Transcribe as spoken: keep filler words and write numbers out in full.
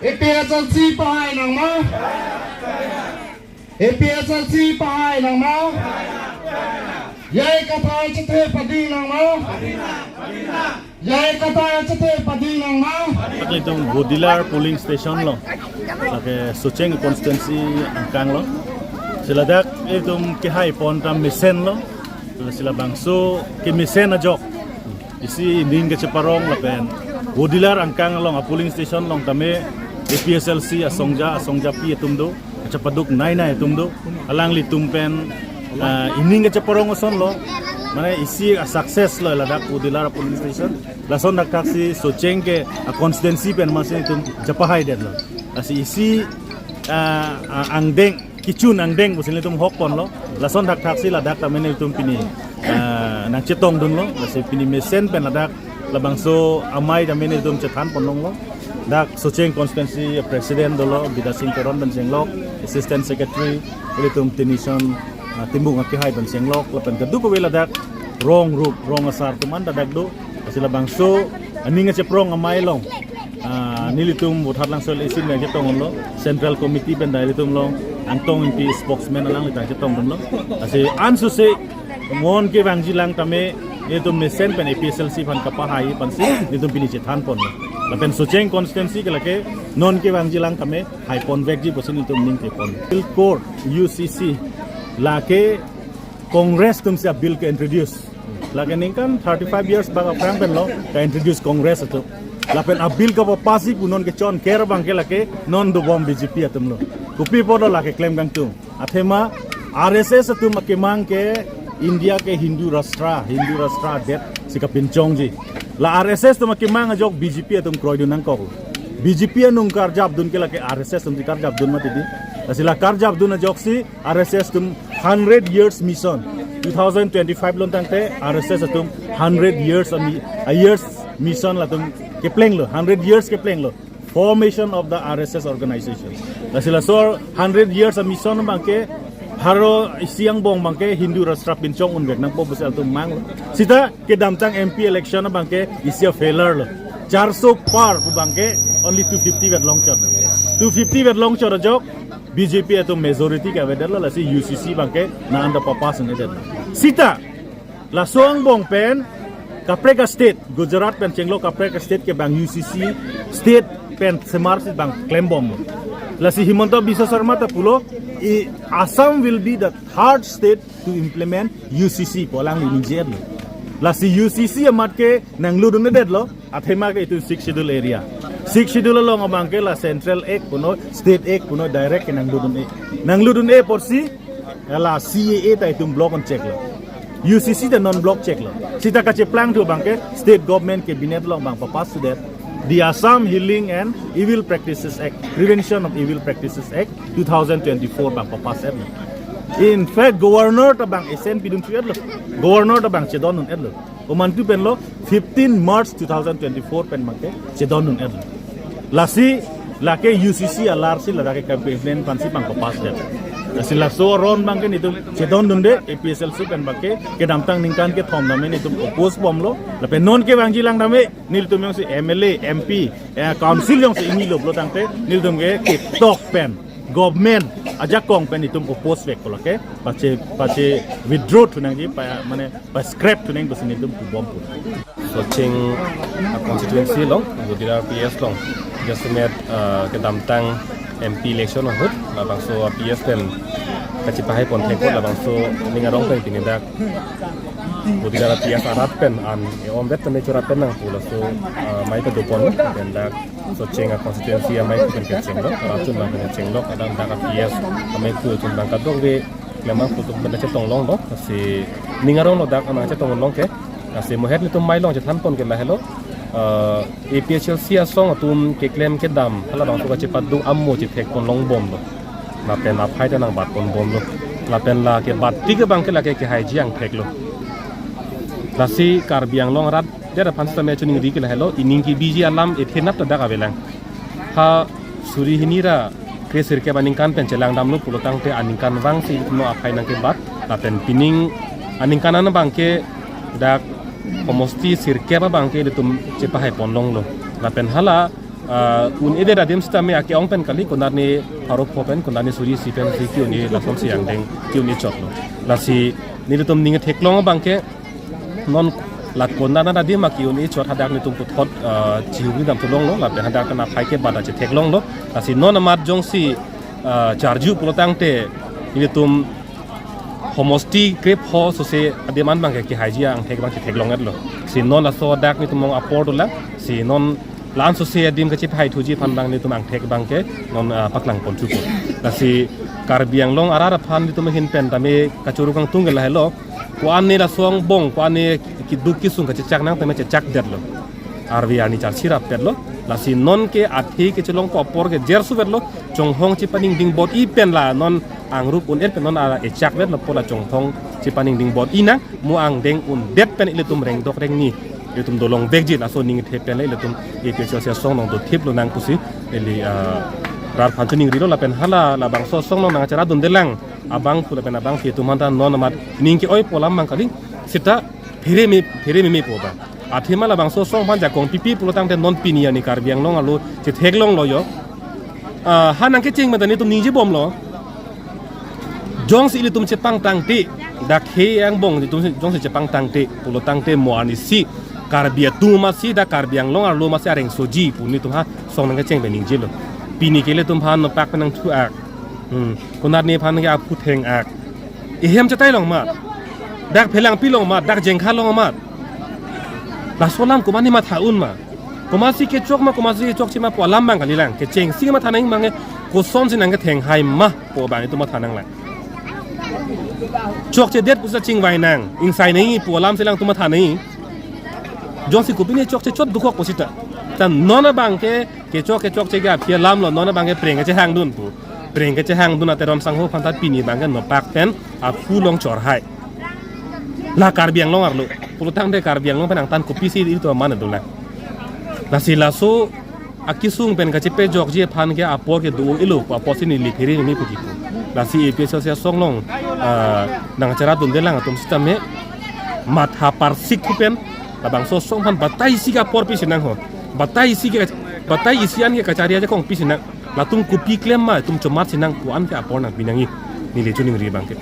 APHLC pahai nang ma? APHLC pahai nang ma? Jai Kathar chethe pading nang ma? Jai Kathar chethe pading nang ma? Itum Bodilar polling station along, lake Socheng constituency angkang along. Si ladak itum kehai pon ta mesen lo. Si labangso kemesen ajok isi ning kacheparong lapen Bodilar angkang along a polling station along tame APHLC asongja, asongjapi atum do, kachepaduk nei nei atum do. Alanglitum pen, ah, ining kacheparong ason lo, mane isi a success lo ladak Bodilar polling station. Lason dak thaksi Socheng ke a constituency pen masi itum chepahai det lo. Lasi isi, ah, ah, angdeng, kechun angdeng pusi nelitum hok pon lo. Lason dak thaksi ladak tame nelitum pini, ah, nangchetong dun lo. Lasi pini mesen pen ladak labangso amei tame nelitum chethan pon long lo. Dak Socheng constituency president dolo, Bidya Sing Teron pen chenglok, assistant secretary, ilitum Tenison, ah, Timung akehai pen chenglok, lapen kadokave ladak rong rup, rong asar atum an ladak do. Lasi labangso aning kacheparong amei along, ah, nelitum Vothatlangso LAC nangchetong lo, Central Committee pen dak ilitum along Angtong Engti spokesman alangli nangchetong dun lo. Lasi ansose non kevangji lang tame nelitum mesen pen APHLC aphan kapahai aphansi nelitum pini chethan pon lo. Lapen Socheng constituency ke lake non kevangji lang tame hai pon vekji pusi nelitum ning kepon. Appeal Court, UCC, lake Congress atumsi a bill ke introduce. Lake ningkan thirty-five years bak aphrang pen lo ka introduce Congress atum. Lapen a bill kapapasji pu non kechonker abang ke lake non dobom BJP atum lo. Kopi apot lo lake klem kangtung? Athema RSS atum akemang ke India ke Hindu Rashtra, Hindu Rashtra det si kapinchongji. La RSS atum akemang ajok BJP atum kroidun nangkok. BJP anung karjapdun ke lake RSS atumsi karjapdun mati di. Lasi la karjapdun ajoksi RSS atum hundred years mission. Two thousand twenty-five along tangte RSS atum hundred years ami, a years mission latum kepleng lo, hundred years kepleng lo. Formation of the RSS organization. Lasi laso hundred years a mission abang ke haro isi angbong abang ke Hindu Rashtra pinchong unvek nangpo pusi altum mang lo. Sita kedamtang MP election abang ke isi a failure lo. Charso par pu abang ke only two fifty vet longchot. Two fifty vet longchot ajok BJP atum majority ke avedet lo, lasi UCC abang ke nang anda papas ne det. Sita laso angbong pen kaprek a state, Gujarat pen chenglok kaprek a state ke bang UCC state pen semarsi bang klembom. Lasi Himanta Biswa Sarma ta pulo, i Assam will be the third state to implement UCC pu alangli ningje lo. Lasi UCC amat ke nanglutdundedet lo, athema ke itum Sixth Schedule area. Sixth Schedule along abang ke la Central Act punoi, State Act punoi direct ke nanglutdun-e. Nanglutdun-e apotsi la CAA ta itum block on chek lo. UCC ta non block chek lo. Sita kacheplang thu abang ke state government cabinet along bang papas sudet. The Assam Healing and Evil Practices Act, Prevention of Evil Practices Act two thousand twenty-four bang papas et lo. In fact, governor ta bang esen pidun thu et lo. Governor ta bang chedondun et lo. Omantu pen lo fifteen March two thousand twenty-four pen abang ke chedondun et lo. Lasi lake UCC alarsi ladak ke campaign aphansi bang papas det. Lasi laso aron abang ke nelitum chedondunde, APHLC pen abang ke kedamtang ningkan kethom tame nelitum oppose bomlo. Lapen non kevangji lang tame nelitum jongsi MLA, MP, eh, council jongsi ingi loplo tangte nelitum ke ketok pen government ajakong pen itum oppose vek pulo ke pache, pache withdraw thu nangji, pa, mane pa scrap thu nang pusi nelitum pubom pu. Socheng, ah, constituency along, Bodilar PS along, jasemet, ah, kedamtang MP election ahut, labangso PS pen kachepahai pon thek ahut, labangso ning arong pen pini dak Bodilar PS arat pen an e-om vet tame chora pen nang pu laso, ah, amei kedo pon, pen dak Socheng a constituency amei pen kecheng lo, arat chun bang pen kecheng lo, kadang dak PS amei ku chun bang kadokave memang kutuk pen chetong long lo, si ning arong lo dak anang chetong long ke, si mohet nelitum amei along chethan pon ke lahelo, eh, APHLC asong atum keklem kedam, halabangso kachepadu amo chethek pon long bom lo. Lapen aphai ta nang bat pon bom lo. Lapen la kebatpik abang ke lake kehaiji angthek lo. Lasi Karbi Anglong arat det aphan sitame choningri ke lahelo, ining kebiji alam ethenap ta dak avelang. Ha suri hini ra kre sirkep aningkan pen chelang damlo pulo tangte aningkanvang si no aphai nangkebat. Lapen pining aningkan an abang ke dak homosti sirkep abang ke ilitum chepahai pon long lo. Lapen hala, Ah, un-edet adim sitame ake-ong pen kali, konat ni pharo pho pen, konat ni suri isi pen si ke-un-e, lason si angdeng ke-un-e chotlo. Lasi nelitum ning theklong abangke non la konat adim ake-un-e chot hadak nelitum puthot, ah, chihuk ni dam thu longlo, lapen hadak na phai ke bada chetheklonglo. Lasi non amat jongsi, ah, charju pulo tangte nelitum homosti krepho sose adim an abangke kehaiji angthek abang chetheklong-etlo. Si non laso dak nelitum along apor dolang. Si non la-an sose adim kachepahai thuji aphan abang nelitum angthek abangke non, ah, paklang pon thupo. Lasi Karbi Anglong arat aphan nelitum ahin pen tame kachoro kangtung ke lahelo. Ko-an ne laso angbong, ko-an ne keduk kesung kachechak nang tame chechakdetlo. Arve arni charsi rapdetlo. Lasi non ke athe kechelong ko apor ke jer suvetlo. Chonghong chepaningding bor-i pen la non angrup un-et pen non a echakvetlo pu la chonghong chepaningding bor-i nang, mo angdeng undet pen ilitum rengdok rengni ilitum dolong vekji, laso ning the pen le ilitum A P H L C asong along dothip lonang pusi ili, ah, rat aphan chiningrilo. Lapen hala labangso asong along nangchara dundelang abang pu lapen abangpi atum aphanta non amat ning ke-oi pu alam abang kali, sita phere me, phere meme pu abang. Athema labangso asong aphan jakong pipi pulo tangte non pini arni Karbi Anglong arlo chetheklonglo yo. Ah, ha nangkecheng mata nelitum ningjebomlo. Jongsi ilitum chepangtangte, dak he angbong ilitum jongsi chepangtangte pulo tangte mo arnisi Karbi atum amatsi, dak Karbi Anglong arlo amatsi arengsoji pu nelitum ha asong nangkecheng pen ningjelo. Pini ke ilitum aphan nopak pen nangthu-ak. Hmm. Konat ne aphan ke aphu theng-ak. Ehem chetai long amat. Dak phelangpi long amat, dak jengkha long amat. Laso alam komat ne matha un ma? Komatsi kechok ma, komatsi kechokche ma pu alam abang kalilang. Kechengsi matha nang abangke kosonsi nangkethenghai ma pu abang itum matha nanglang. Chokchedet pusi chingvai nang, ingsai nang pu alam si alangtum matha nang. Jongsi kopine chokche chot dokok pusita. Ta non abangke kechok kechokche ke aphi alamlo, non abangke preng kechehangdun pu. Preng kechehangdun ateron sangho aphanta pini abangke nopak pen aphu along chorhai. La Karbi Anglong arlo. Pulo tangte Karbi Anglong pen angtan kopisi ilitum aman dolang. Lasi laso akesung pen kachepejokji aphan ke apor ke do-elo, apotsi neli phere meme puji pu. Lasi A P H L C asong along, ah, nangchara dundelang atum sitame matha parsik pu pen labangso asong aphan batai isi ke apor pisi nang ho. Batai isi ke, batai isi an ke kachari ajakong pisi nang. Latum kopi klem ma, itum chomatsi nang pu an ke apor nangpi nangji. Neli chiningri abangke.